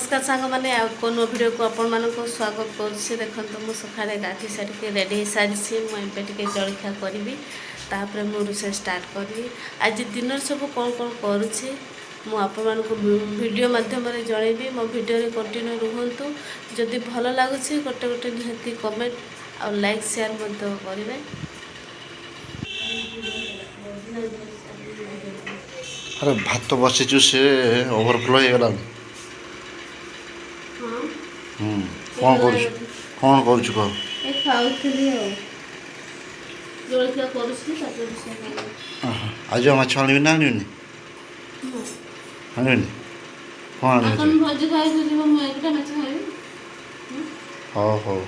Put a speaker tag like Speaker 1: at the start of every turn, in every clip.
Speaker 1: ନମସ୍କାର ସାଙ୍ଗମାନେ, ଆଉ ଏକ ନୂଆ ଭିଡ଼ିଓକୁ ଆପଣମାନଙ୍କୁ ସ୍ୱାଗତ କରୁଛି। ଦେଖନ୍ତୁ, ମୁଁ ସକାଳେ ଗାଧୋଇ ସାରିକି ରେଡ଼ି ହେଇସାରିଛି। ମୁଁ ଏବେ ଟିକେ ଜଳଖିଆ କରିବି, ତାପରେ ମୁଁ ରୋଷେଇ ଷ୍ଟାର୍ଟ କରିବି। ଆଜି ଦିନରେ ସବୁ କ'ଣ କ'ଣ କରୁଛି, ମୁଁ ଆପଣମାନଙ୍କୁ ଭିଡ଼ିଓ ମାଧ୍ୟମରେ ଜଣେଇବି। ମୋ ଭିଡ଼ିଓରେ କଣ୍ଟିନ୍ୟୁ ରୁହନ୍ତୁ। ଯଦି ଭଲ ଲାଗୁଛି, ଗୋଟେ ଗୋଟେ ନିହାତି କମେଣ୍ଟ ଆଉ ଲାଇକ୍, ସେୟାର ମଧ୍ୟ କରିବେ।
Speaker 2: ଆରେ, ଭାତ ବସିଛୁ, ସେ ଓଭରଫ୍ଲୋ ହେଇଗଲାଣି। ହୁଁ, କ'ଣ କରୁଛୁ? କ'ଣ କରୁଛୁ କହ।
Speaker 1: ଏ, ଖାଉଥିଲି ଆଉ ଜଳଖିଆ କରୁଛି, ତାପରେ ରୋଷେଇ କରିବି।
Speaker 2: ଆଜି ଆଉ ମାଛ ଆଣିବି ନା ଆଣିବିନି? ଆଣିବିନି? କ'ଣ ଆଣିବି?
Speaker 1: ଆପଣ ଭୋଜି ଖାଇବାକୁ ଯିବ, ମୁଁ ଏକୁଟିଆ ମାଛ ଖାଇବି?
Speaker 2: ହଉ ହଉ,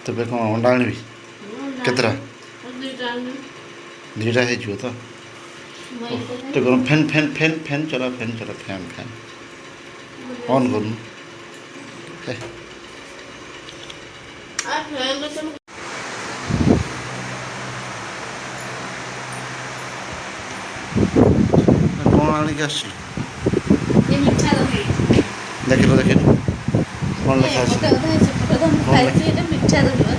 Speaker 2: ତେବେ କ'ଣ ଅଣ୍ଡା ଆଣିବି? କେତେଟା?
Speaker 1: ଦୁଇଟା ଆଣିବି।
Speaker 2: ଦୁଇଟା ହେଇଯିବ ତ?
Speaker 1: ମୁଁ ଏକୁଟିଆ।
Speaker 2: ଟିକେ ଗରମ। ଫ୍ୟାନ୍, ଫ୍ୟାନ୍, ଫ୍ୟାନ୍, ଫ୍ୟାନ୍ ଚଲା, ଫ୍ୟାନ୍ ଚଲା, ଫ୍ୟାନ୍, ଫ୍ୟାନ୍ ଅନ୍ କରୁନୁ ଏ।
Speaker 1: ଆଉ ଫ୍ୟାନ୍ ତ
Speaker 2: କ'ଣ ଆଣିକି ଆସିଛୁ?
Speaker 1: ଏ ମିଠା ଦହି।
Speaker 2: ଦେଖିଲୁ, ଦେଖିଲୁ, କ'ଣ ଲେଖା ଅଛି?
Speaker 1: ଗୋଟେ ଅଧା ହେଇଛି, ଗୋଟେ ଅଧା ମୁଁ
Speaker 2: କ'ଣ?
Speaker 1: ଖାଇଛି। ଏଇଟା ମିଠା ଦହି ବା।